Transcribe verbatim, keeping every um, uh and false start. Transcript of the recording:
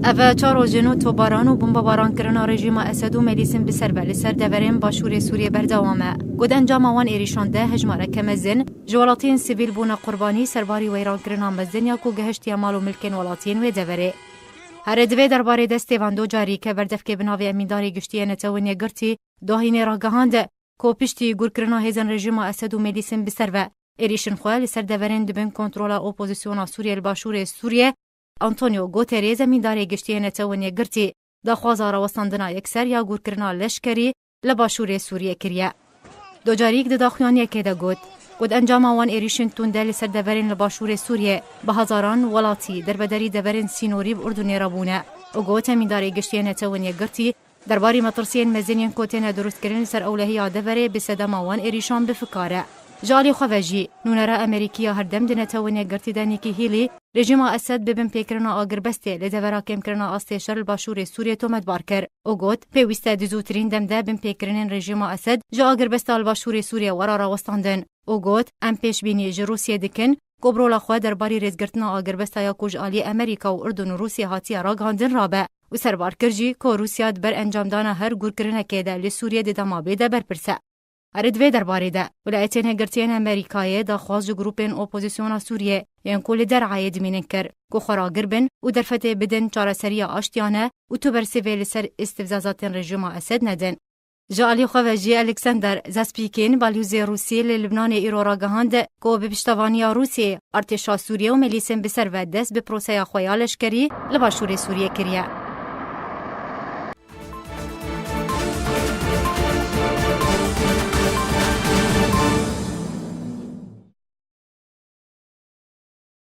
Ev çar roj in û topbaran û bombebaran kirina rejîma Esed û Melîsin bi ser ve li ser deverên başûrê Sûriyê berdewam e. Got encama wan êrîşan de hejmareke mezin ji welatiyên sivîl bûne qurbanî serbarî weyrankirina mezin ya ku gihiştiye mal û milkên welatiyên wê deverê. Her di vê derbarê de Stêvan Dujarîk, berdevkê bi navê Emîndarê Giştî yê Netewên Yekgirtî, dohînê ragihand ku piştî gurkirina hêzên rejîma Esed û Melîsin bi ser ve êrîşên xwe li ser deverên di bin kontrola opozisyona Sûriyê li başûrê Sûriyê, Antonio Guterres, Emîndarê Giştî yê Netewên Yekgirtî, daxwaza rawestandina yekser ya gurkirina leşkerî li başûrê Sûriyê kiriye. Dujarîk di daxuyaniyekê de got, got encama wan êrîşên tund e li ser deverên li başûrê Sûriyê, bi hezaran welatî derbederî deverên sînorî bi Urdunê re bûne û got Emîndarê Giştî yê Netewên Yekgirtî derbarî metirsiyên mezin yên ku têne dirustkirin li ser ewlehiya deverê bi sedema wan êrîşan bi fikar e. Ji alî xwe ve jî, nûnera Amerîkî ya herdem di Netewên Yekgirtî de Nikki Haley, rejîma Esed bi binpêkirina agirbestê li devera kêmkirina astê şer li başûrê Sûriyê tometbar kir û got, pêwîst e di zûtirîn dem de binpêkirinên rejîma Esed ji agirbesta li başûrê Sûriyê were rawestandin û got, em pêşbînî ji Rûsiyê dikin ku bi rola xwe derbarî rêzgirtina agirbesta ya ku ji alî Amerîka û Urdun û Rûsiyê hatiye ragihandin rabe û serbar kir jî ku Rûsiya di ber encamdana her gurkirinekê de li Sûriyê di dema bê de berpirs e. Her di vê derbarê de, Wilayetên Yekgirtiyên Amerîkayê daxwaz ji grûpên opozisyona Sûriyê yên ku li derayê dimînin kir ku xwe ragir bin û derfetê bidin çareseriya aştiyane û tu bersivê li ser îstifzazatên rejîma Esed nedin. Ji alî xwe ve jî Alexander Zaspîkîn, balyozê Rûsî li Libnanê îro ragihand ku bi piştevaniya Rûsiyê, artêşa Sûriyê û milîsên bi ser ve dest bi proseya xwe ya leşkerî li başûrê Sûriyê kiriye.